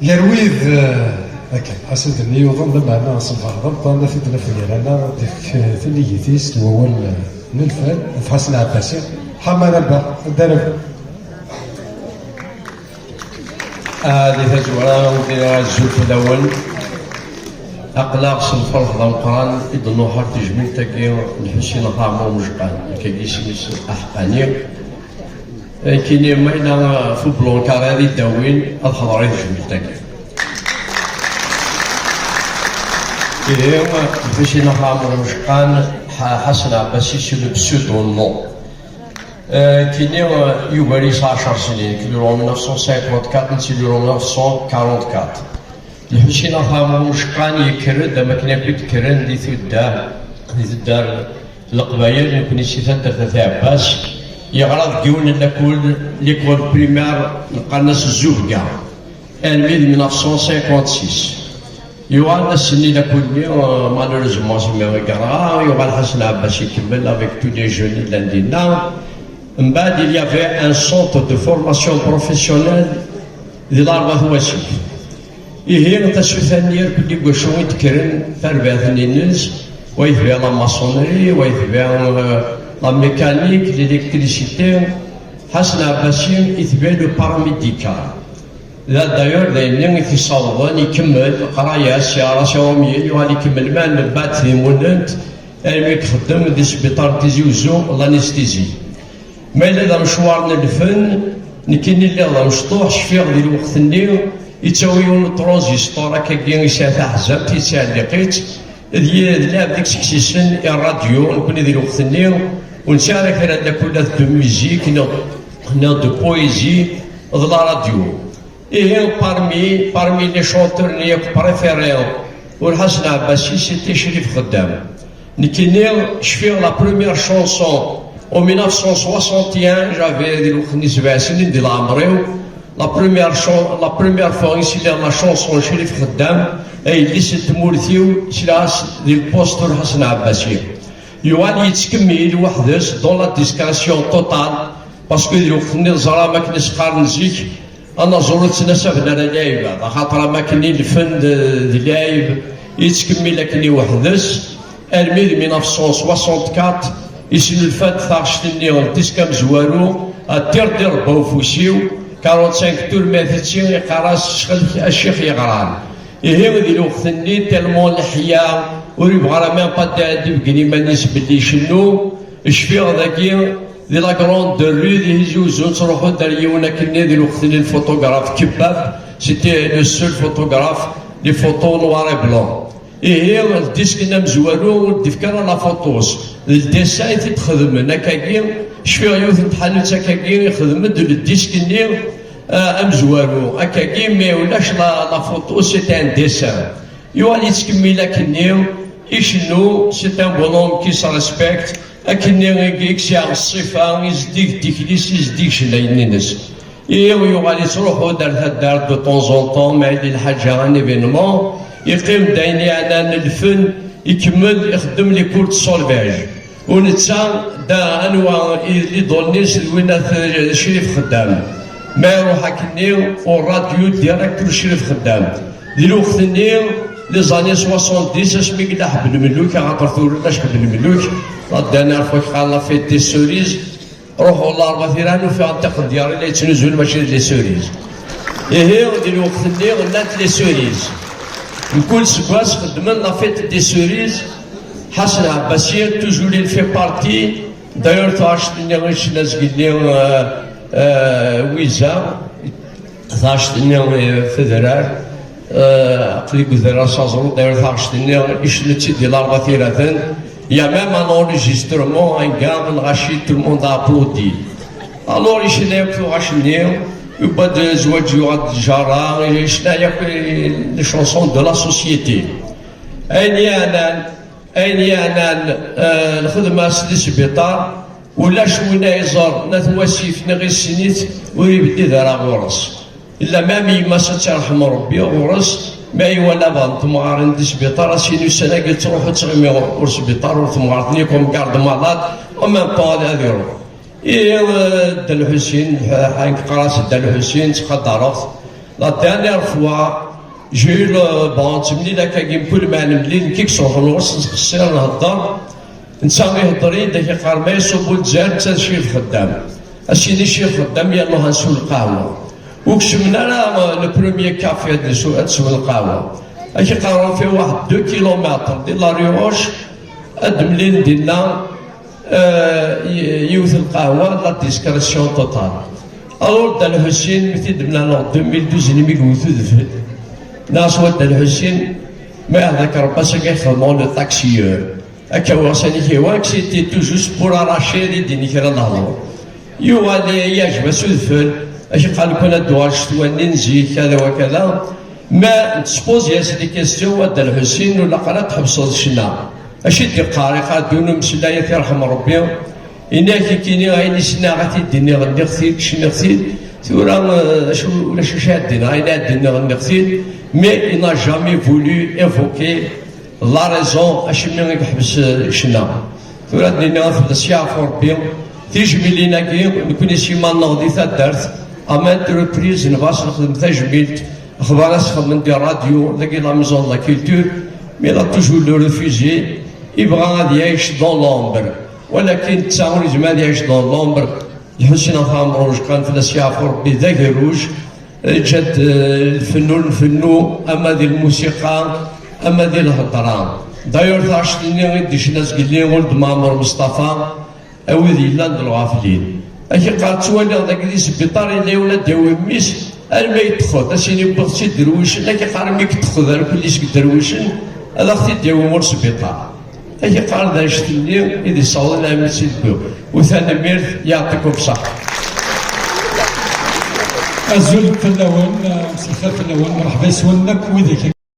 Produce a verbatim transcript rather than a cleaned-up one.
Gar wid, eh, akka, ass-d-nni yuḍen, lameɛna s lferḥ d ameqqran ad t-id-naf gar-aneɣ, ad d-ifk, eh, tinigit-is d wawal, eh, n lfal, ɣef Ḥasen Ɛebbasi. Ḥaman Abba, ad d-aref. Ah, di tazwara, ad d-iniɣ azul fell-awen. Aql-aɣ s lferḥ d ameqqran i d-nruḥ ar tejmilt-agi n Lḥusin At Ɛmer Umejqan, akkagi isem-is aḥeqqani. Nekkini ma yella ɣef ublankarri ad idawin, ad ḥeḍreɣ i tejmilt-agi. Ihi, Lḥusin At Ɛmer Umejqan, Ḥa-, Ḥasen Ɛebbasi, c'est le pseudo-nom. Euh, nekkini, euh, yugar-iyi s ɛecr snin, nekk luleɣ en mille neuf cent cinquante-quatre, netta luleɣ en mille neuf cent quarante-quatre. Lḥusin At Ɛmer Umejqan yekker-d am akken akk i d-kkren di tuddar, di tuddar n Leqbayel, nekkni si taddart At Ɛebbas. Yeɣra deg yiwen n lakul, l'école primaire, neqqaren-as Zzubga, armi d mille neuf cent cinquante-six. Yuɣal ass-nni lakul-nni, euh, malheureusement, asmi i yerɣa, yuɣal Ḥasen Ɛebbas ikemmel avec tous les jeunes i llan dinna. Mbeɛd, il y avait un centre de formation professionnelle di Larbât Wasif. Ihi, tasuta-nni irkelli deg wacu i d-kkren tarbaɛt-nni-ines, wa yetbiɛ la maçonnerie, wa yetbiɛ, euh, la mécanique, l'électricité. Ḥasen Ɛebbasi itbiɛ le paramédical. Da, d'ailleurs, d ayen i t-issawḍen ikemmel leqraya-s, yeɣra s iṛumyen, yuɣal ikemmel, ma mbeɛd timunent, armi i ixeddem di sbiṭar n Tizi Uzzu, l'anesthésie. Ma yella d amecwar n lfen, nekkini lliɣ d amecṭuḥ, cfiɣ di lweqt-nni, yettawi yiwen n transistor akkagi, yesɛa taḥzabt, yettɛelliq-itt, d yi-, d lɛebd i yesseksisen i ṛṛadyu, nekkni di lweqt-nni, ur nesɛi ara kra n lakulat de musique, neɣ, neɣ de poésie, d la radio. Ihi, parmi, parmi les chanteurs-nni akk préférés u Lḥasen Ɛebbasi, c'était Crif Xeddam. Nekkini, cfiɣ la première chanson en mille neuf cent soixante et un, j'avais di lweqt-nni sebɛ snin di leɛmer-iw. La première chan-, la première fois i sliɣ la chanson n Crif Xeddam, ay yelli-s n tmurt-iw, sliɣ-as di lpost u Lḥasen Ɛebbasi. Yuɣal yettkemmil weḥd-s dans la discrétion totale, parce que di lweqt-nni teẓram akken i s-qqaren zik, anaẓur ur ttnasaben ara lɛib, axaṭer am akken i lfen d, d lɛib, yettkemmil akken i weḥd-s, armi d mille neuf cent soixante-quatre, yesnulfa-d taɣect-nni n disk amezwaru, Tirdi rebba ufus-iw, quarante-cinq tours, ma titi, iqqar-as ttxil-k a ccix yeɣran. Ihi, di lweqt-nni, tellement leḥya, ur yebɣi ara même pas d-, d-ibeggen iman-is belli icennu. Cfiɣ dagi, di la grande rue, di Tizi Uzzu, nettruḥu-d ar yiwen akkenni di lweqt-nni, le photographe Kebbab, c'était le seul photographe, les photos noir et blanc. Ihi, le disque-nni amezwaru ur d-ifki ara la photo-s. D le dessin i t-id-xedmen, akkagi, cfiɣ yiwet n tḥanut akkagi, ixdem-d le disque-nni, euh, amezwaru. Akkagi, mais ulac la, la photo, c'est un dessin. Yuɣal yettkemmil akkenni, icennu, c'est un bonhomme qui se respecte, akkenni i, i yesɛa ṣṣifa, i zeddig tikli-s, i zeddig ccna-nni-ines. Ihi, yuɣal yettruḥu-d ar taddart de temps en temps, ma yella lḥaǧa, un événement, yeqqim-d ayen yeɛnan lfen, ikemmel ixeddem les cours de solfège. U netta, da, anwa i d l'idole-ines d winna, Crif Xeddam. Ma iruḥ akkenni, au radio direct ur Crif Xeddam. Di lweqt-nni, les années soixante-dix, asmi yella Ḥebb Lmeluk, axaṭer tura ulac Ḥebb Lmeluk, la dernière fois qqaren la fête des cerises, ruḥeɣ Larbât Iran, ufiɣ-d taqendyar i la yettnuzun, mačči d les cerises. Ihi, di lweqt-nni, llant les cerises. Mkul seggas, xeddmen la fête des cerises, Ḥasen Ɛebbasi, toujours il fait partie. D'ailleurs, taɣect-nni i yecna zgelli, euh, euh, Wiza, taɣect-nni, euh, Federal, euh, aql-i deg udrar s aẓru, d'ailleurs, taɣect-nni icna-tt-id di Larbât Iraten. Il y a même un enregistrement, un gars, un rachid, tout le monde a applaudi. Alors, icna yakk tuɣac-nni, yewwa-d zzwaǧ, yuɣal-d Jara, icna yakk les chansons de la société. Ayen yeɛnan, ayen yeɛnan, eh, lxedma-s di sbiṭar, ulac win ay iẓer n At Wasif neɣ issen-it, ur ibedd ara ɣur-s. Illa même yemma-s ad tt-irḥem Rebbi ɣur-s, mi ay iwala bɣan temɣarin di sbiṭar, as-yini ussan-agi ttruḥu ttɣimi ur sbiṭar ur temɣart-nni comme garde malade, en même temps ad, ad iruḥ. Ihi, eh, Dda Lḥusin, ḥ-, ḥa-, qqar-as Dda Lḥusin, ttqadareɣ-t. La dernière fois, j'ai eu le, bon, ttemlil akkagi mkul ma nemlil, nekk i iṣruḥen ɣur-s, nettqeṣṣir, nhedder. Netta ihedder-iyi-d, ak-iqqar ma iṣubb Lezzayer, netta d cif xeddam. As-yini cif xeddam, yernu ad nsew lqahwa. Ur kecmen ara, euh, le premier café ad nsew, ad nsew lqahwa. Ak-iqqar ɣef waḥed deux kilomètres di la rue Hoche, ad d-mlin dinna, euh, y-, yiwet lqahwa, la discrétion totale. Alors, Dda Lḥusin, mi t-id-mlaleɣ deux mille douze, imi yewwet udfel, nniɣ-as wa Dda Lḥusin, ma iɛḍak Rebbi ass-agi xedmeɣ le taxieur. Akka, awiɣ sani kiwa, c'était tout juste pour arracher di din kra n lehdur. Yuɣal yeɛjeb-as udfel, ak-iqqar lukan ad d-tuɣal ccetwa-nni n zik, kada wa kada. Ma nettpozi-as les questions, wa Dda Lḥusin, ur ilaq ara tḥebseḍ ccna. Acu i d-iqqar? Iqqar-d yiwen umeslay, ad t-yerḥem Rebbi. Ini-ak ikkini ayen i ssneɣ ad t-id-iniɣ, nniɣ-t-id, cniɣ-t-id. Tura, eh, acu, ulac acu ara d-iniɣ, ayen ara d-iniɣ, nniɣ-t-id. Mais il n'a jamais voulu évoquer la raison, acimi i yeḥbes, eh, ccna. Tura ad d-nini ad fell-as yeɛfu Rebbi. Tijmilin-agi, nekkni s iman-nneɣ di taddart, à maintes reprises nebɣa ad s-nexdem tajmilt, axbar ad s-xedmen di rradyu, dagi la maison de la culture, mais il a toujours le refusé, yebɣa ad yɛic dans l'ombre. Walakin netta ur yezmir ad yɛic dans l'ombre. Lḥusin At Ɛemruc, kan fell-as yeɛfu Rebbi, d agerruj, yeǧǧa-d, eh, lfennu n lfennu, ama di lmusiqa, ama di lhedra. D'ailleurs, taɣect-nni i d-icna zgelli Weld Mɛemmer Meṣṭafa, a wid yellan d lɣaflin. Ak-iqqar ttwaliɣ dagi di sbiṭar yella yiwen ad d-yawi mmi-s, armi yeṭṭexxed, ad s-yini wwiɣ-tt-id derwicen, ak-iqqar mi yeṭṭexxed ar kulli seg derwicen, ad aɣ-t-id-yawi ɣur sbiṭar. Ak-iqqar d anect-nni i d-yessawḍen ɛemmi-s deg u-, u tanemmirt, yeɛṭikum ṣṣeḥḥa. Azul fell-awen, mselxir fell-awen, mreḥba yes-wen akk widak